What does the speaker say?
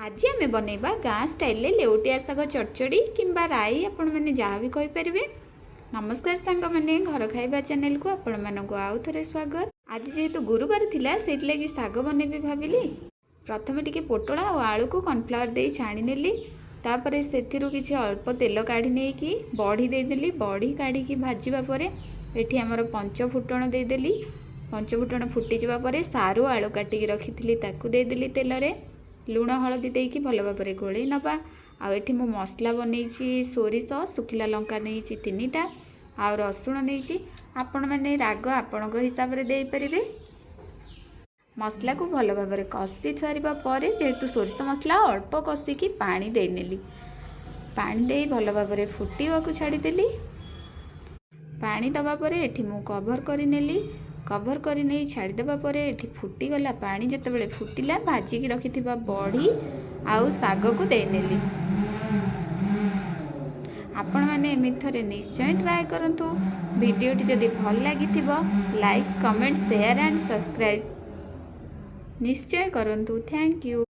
ଆଜି ଆମେ ବନେଇବା ଗାଁ ଷ୍ଟାଇଲରେ ଲେଉଟିଆ ଶାଗ ଚଡ଼ଚଡ଼ି କିମ୍ବା ରାଇ, ଆପଣମାନେ ଯାହା ବି କହିପାରିବେ। ନମସ୍କାର ସାଙ୍ଗମାନେ, ଘର ଖାଇବା ଚ୍ୟାନେଲକୁ ଆପଣମାନଙ୍କୁ ଆଉ ଥରେ ସ୍ୱାଗତ। ଆଜି ଯେହେତୁ ଗୁରୁବାର ଥିଲା, ସେଇଥିଲାଗି ଶାଗ ବନେଇବି ଭାବିଲି। ପ୍ରଥମେ ଟିକେ ପୋଟଳ ଆଉ ଆଳୁକୁ କର୍ଣ୍ଣଫ୍ଲାୱାର ଦେଇ ଛାଣି ନେଲି। ତାପରେ ସେଥିରୁ କିଛି ଅଳ୍ପ ତେଲ କାଢ଼ି ନେଇକି ବଢ଼ି ଦେଇଦେଲି। ବଢ଼ି କାଢ଼ିକି ଭାଜିବା ପରେ ଏଠି ଆମର ପଞ୍ଚ ଫୁଟଣ ଦେଇଦେଲି। ପଞ୍ଚ ଫୁଟଣ ଫୁଟିଯିବା ପରେ ସାରୁ ଆଳୁ କାଟିକି ରଖିଥିଲି, ତାକୁ ଦେଇଦେଲି। ତେଲରେ ଲୁଣ ହଳଦୀ ଦେଇକି ଭଲ ଭାବରେ ଗୋଳେଇ ନେବା। ଆଉ ଏଠି ମୁଁ ମସଲା ବନେଇଛି। ସୋରିଷ, ଶୁଖିଲା ଲଙ୍କା ନେଇଛି ତିନିଟା ଆଉ ରସୁଣ ନେଇଛି। ଆପଣମାନେ ରାଗ ଆପଣଙ୍କ ହିସାବରେ ଦେଇପାରିବେ। ମସଲାକୁ ଭଲ ଭାବରେ କଷି ସାରିବା ପରେ, ଯେହେତୁ ସୋରିଷ ମସଲା, ଅଳ୍ପ କଷିକି ପାଣି ଦେଇନେଲି। ପାଣି ଦେଇ ଭଲ ଭାବରେ ଫୁଟିବାକୁ ଛାଡ଼ିଦେଲି। ପାଣି ଦେବା ପରେ ଏଠି ମୁଁ କଭର୍ କରିନେଲି। କଭର୍ କରି ନେଇ ଛାଡ଼ିଦେବା ପରେ ଏଠି ଫୁଟିଗଲା। ପାଣି ଯେତେବେଳେ ଫୁଟିଲା, ଭାଜିକି ରଖିଥିବା ବଢ଼ି ଆଉ ଶାଗକୁ ଦେଇନେଲି। ଆପଣମାନେ ଏମିତି ଥରେ ନିଶ୍ଚୟ ଟ୍ରାଏ କରନ୍ତୁ। ଭିଡ଼ିଓଟି ଯଦି ଭଲ ଲାଗିଥିବ, like, comment, share and subscribe ନିଶ୍ଚୟ କରନ୍ତୁ। Thank you.